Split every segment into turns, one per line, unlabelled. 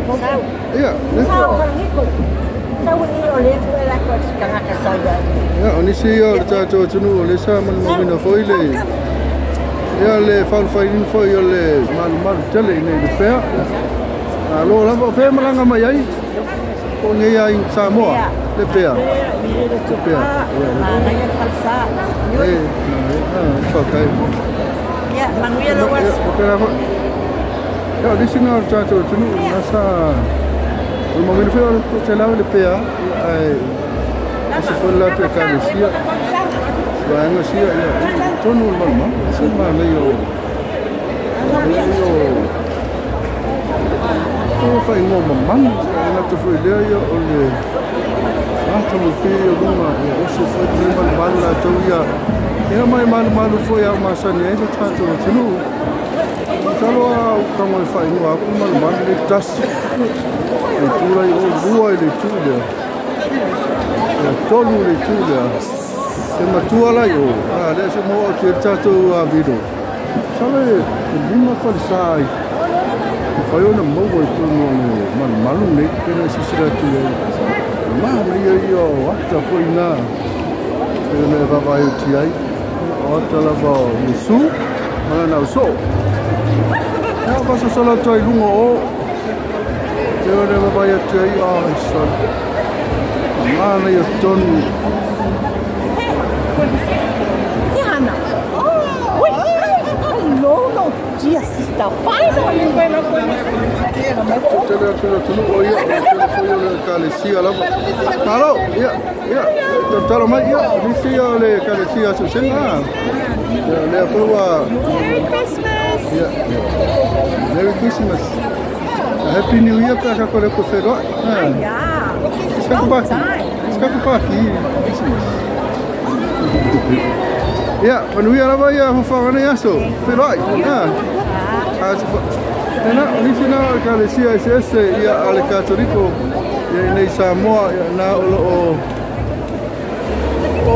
Ia, ia, o nisi ia o le tatou atunuu o lea sa malimauina foi le ia le faulufailina foi o le malumalu tele i nei Lepea. Malo lava o fea malaga mai ai po o nei ai Samoa Lepea. Lepea. Ia, faafetai.
Ia, manuia lau aso.
Ia, o nisi na o le tatou atunuu na sa malimauina foi o le toatele o Lepea, ae se foi le latou Ekalesia vaega sia ia tonu o le malumalu se manaia o o faaigoa mamanu gata foi lea ia o le matagofie o luga ia oso foi le malumalu latou ia ia mai malumalu foi a masani ai le tatou atunuu. Masalo a utago e faaigoa aku malumalu le tasi le itu lai o lua i le itu lea tolu le itu lea se matua lai o a lea se mo au te tatou video sala e lima falesa ai fai ona maua i totonu o le malumalu nei pena sisila atu ai manaia ia o ata foi na pena e vaavaai atu ai o ata lava o Iesu ma lana ausoo ia faasosolo atu ai luga o pei ona e vaavaai atu ai ai sala manaia tonu.
Hello, no, dear sister, finally.
Tele atu le atunuu o ia o tele foi o le Ekalesia lava. Malo, ia, ia, tatalo mai, ia, nisi ia o le Ekalesia Asusenga. Ia, lea foi ua.
Merry Christmas.
Ia, Merry Christmas. Happy New Year pe a kako le ko whenua. Skaku paki. Christmas. Ia, manuia lava ia fofoga nei aso. Whenua. Tena, o nisi na o Ekalesia eseese ia a le Katoliko ia i nei Samoa ia na o lo o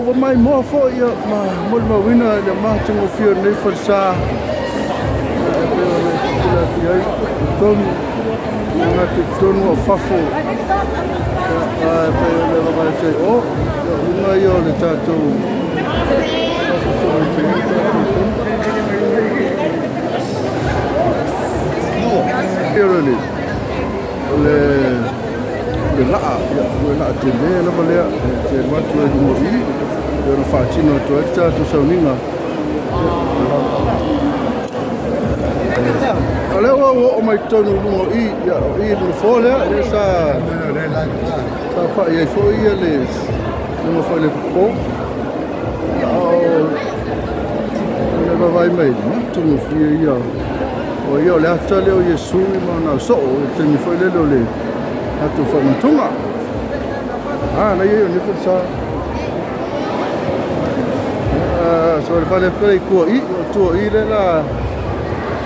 ua mai moa foi ia ma molimauina le matagofie o lenei falesa e pei ona sisila atu ai totonu agatu i totonu o fafo e pei ona vaavaai atu ai o luga ia o le tatou o le laa, ia, o le laa tele lava lea, te alu atu ai luga i, e ona faatino atu ai le tatou sauniga. O lea ua oo mai totonu i luga i, ia, o i le nofoa lea, lea sa faafai ai foi ia le luga foi le popo. O le vaavaai mai, matagofie ia. O ia o le ata lea o Iesu ma ona ausoo, e taimi foi lele o le tatou faamantuga. Ah, na ia o nei falesa. So le fale atu i tua i, o tua i le la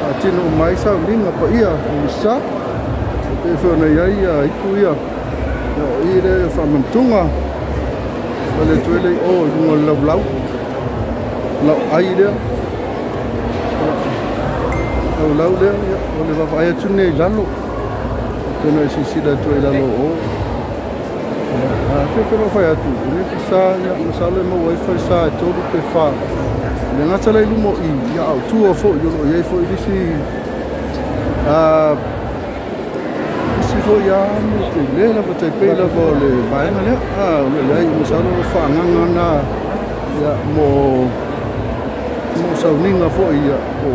faatino uma ai sauniga paia o misa. E pei foi ona i ai ia ipu ia. O i le faamantuga. Fale atu ai le o i luga o le laulau. Lau ai lea. Laulau lea, ia, o le vaavaai atu nei i lalo. Tena e sisila atu ai lalo o. Pe whenua whai atu, o nei falesa, ia, masalo e maua ai falesa e tolu pe whā. Le gata lai luma o i, ia au tua foi, o lo o iai foi nisi, nisi foi a mo te le lava tai pei lava o le vaega lea. O le leai, masalo o faagaga na, ia, mo sauniga foi ia, o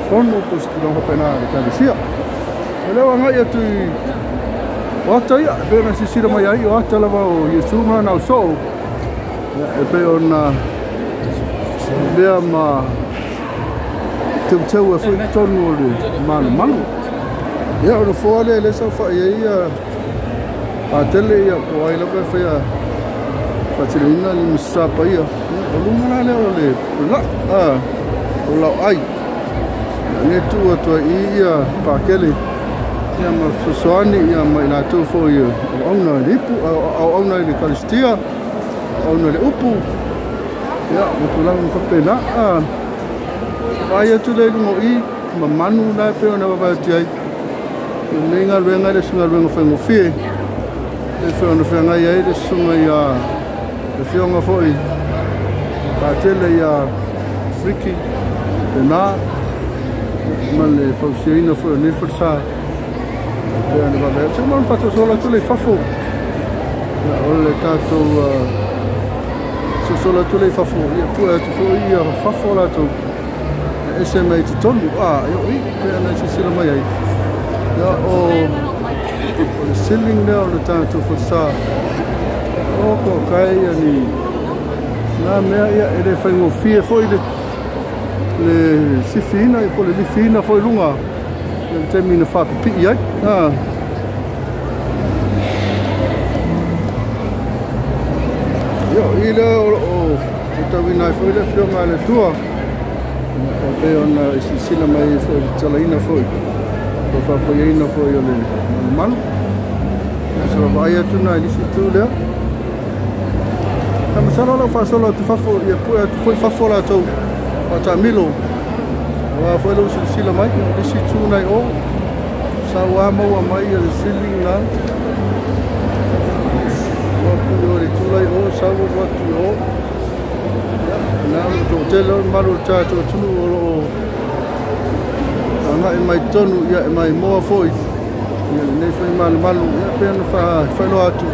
fono po se tulaga faapena a le Ekalesia. O lea ua agai atu i o ata ia, e pei ona sisila mai ai, o ata lava o Iesu ma lana ausoo, e pei ona lea ma teuteu e foi totonu o le malumalu. Ia, o nofoa lea lea saofai ai ia patele ia, po o ai lava e faia faatinoina ni misa paia. O luga la lea o le laa, o lau ai. Ia, ne tuu atu ai i ia pakele ia ma fesoasoani ia ma i latou foi o auna i le ipu, o auna i le Ekalesia, o auna i le upu, ia, ma tulaga faapena. Vaai atu lea i luga o i, ma manu la e pei ona vaavaai atu ai. Lenei galuega e le o se galuega faigofie. E pei ona feagai ai le susuga ia le afioga foi Patele ia Ricky Lena ma le fausiaina foi o lenei falesa. E pei ona vaavaai atu, ma le faasoasola atu lea i fafo. O le tatou sosola atu lea i fafo, ia pue atu foi ia fafo latou e ese mai totonu. E oi, pei ona silasila mai ai. Ia, o le ceiling lea o le tatou falesa. O ko kai ia ni na mea ia e le faigofie foi le sifiina po o le lifiina foi luga i le taimi na faapipii ai. Ia, i lea o loo tauina ai foi le afioga a le Atua e pei ona i silasila mai foi i le tatalaina foi o faapaiaina foi o le malumalu. Se vaai atu na i le isi itu lea. A masalo lau faasolo atu fafo, ia pue atu foi fafo latou faataamilo. Aua foi lou silasila mai, o le isi itu nai o, sa ua maua mai le ceiling na. Ua atu i o le itu lai o, sau ua atu i o. Ia, na o le toatele o le malu o le tatou atunuu o loo agai mai totonu, ia e maimoa foi. Ia lenei foi malumalu, ia pei ona faailoa atu,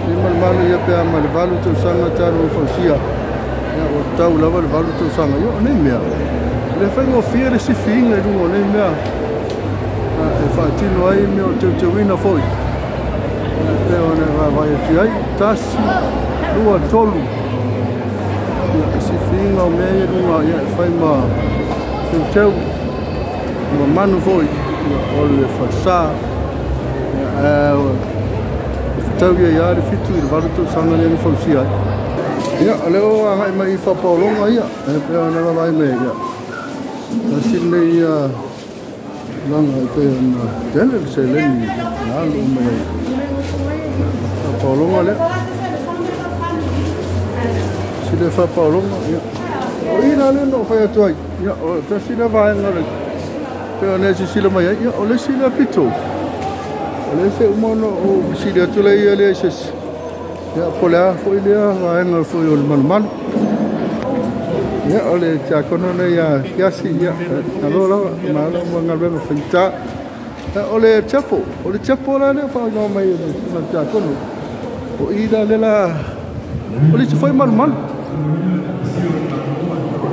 lenei malumalu ia pe a ma le 8 tausaga talu ona fausia. Ia ua tau lava le 8 tausaga. Ia o nei mea, e le faigofie le sifiina i luga o nei mea. E faatino ai mea o teuteuina foi. E pei ona vaavaai atu ai, 1, 2, 3. Ia, sifiina o mea ia i luga, ia e fai ma teuteu ma manu foi. Ia, o le falesa. Ia, tau ia ia le 7 i le 8 tausaga lea na fausia ai. Ia, o lea o agai mai i faapaologa ia, e pei ona vaavaai mai ia. Tasi lenei ia tulaga e pei ona tele le seleni na alu mai ai. Faapaologa lea. Si le faapaologa, ia. O i la lea na ou fai atu ai. Ia, o tasi lea vaega le pei ona e silasila mai ai. Ia, o le isi lea pito. O le isi uma ona ou fesili atu lea ia lea i se isi. Ia, po o le a foi lea vaega foi o le malumalu. Ia, o le tiakono nei ia Kiasi, ia, malo lava, malo mo galuega faigata. Ia, o le tiapo, la lea faailoa mai e le tiakono. O i la lea la, o le isi foi malumalu.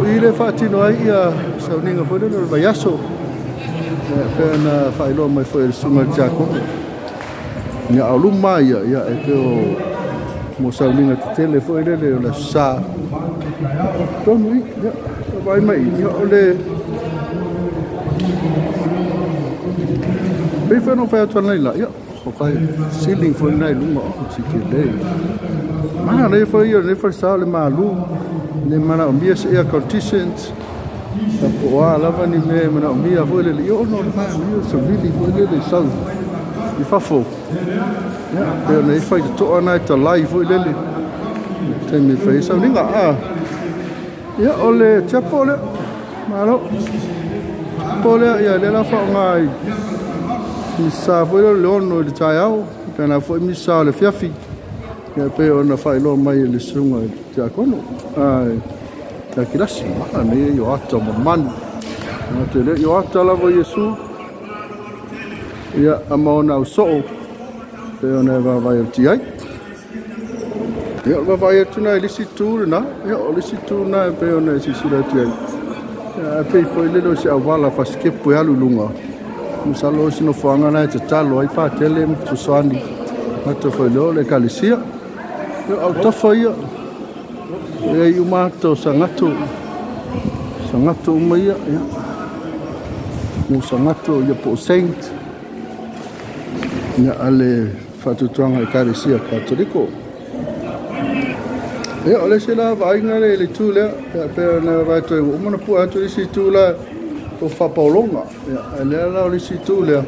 O i le faatino ai ia sauniga foi lea o le vaiaso. Ia, pei ona faailoa mai foi e le susuga i le tiakono. Ia, a o luma ia, ia, e pei o mo sauniga tetele foi lele o le aso sa. Tonu i, ia, vaai mai, ia, o le pei foi ona fai atu anai la, ia, o kai ceiling foi nai luga o si tele. Ma le foi ia le falesa o le malu, le manaomia se air conditions. Ta po a lava ni me manaomia foi lele, ia ono le manaomia savili foi lele sau i fafo. Ia, pe ona e fai toa nai talai foi lele. Taimi fai sauniga. Ia, o le tiapo lea, malo. Tiapo lea, ia, lea la faaaoga i misa foi lea o le 6 i le taeao, pe na foi misa o le fiafi. Ia, pei ona faailoa mai e le susuga i le tiakono. Ia kilasi, mana nei o ata ma manu. Ia, te le o ata lava Iesu. Ia, ama ona au soo, pe ona e vaavaai atu ai. Ia, o le vaavaai atu na i le isi itu lena. Ia, o le isi itu na e pei ona e silasila atu ai. Ia, e pei foi lele o se auala fasikepu e alu i luga. Masalo o se nofoaga na e tatalo ai patele ma fesoasoani. Gata foi lea o le ekalesia. Ia, autafa ia. Ia i uma ata o sagato. Sagato uma ia. Ia. Mo sagato ia po o saint. Ia, ale faatuatuaga ekalesia katoliko. Ia, o le isi la vaaiga le i le itu lea. Ia, pei ona vaai atu ai, ua uma ona pue atu le isi itu la o faapaologa. Ia, a lea la o le isi itu lea.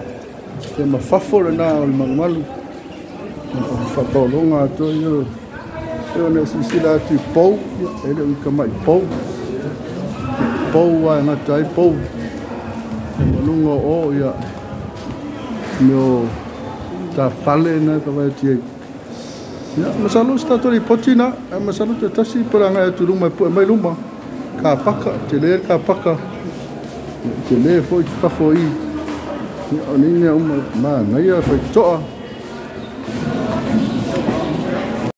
Ia, ma fafo lena o le malumalu. Ia, o le faapaologa atoa ia. Ia, ona silasila atu i pou. Ia, e le o i kamai pou. Pou a e gata ai pou. Ia, ma luga o o, ia. Mea o tafale na ka vai atu ai. Ia, masalo se tatou lipoti na, ae masalo toe tasi pe o le agai atu i luma e pue mai luma. Kapaka, tele le kapaka. Ia, tele foi fafo i. Ia, o nei mea uma manaia faitotoa.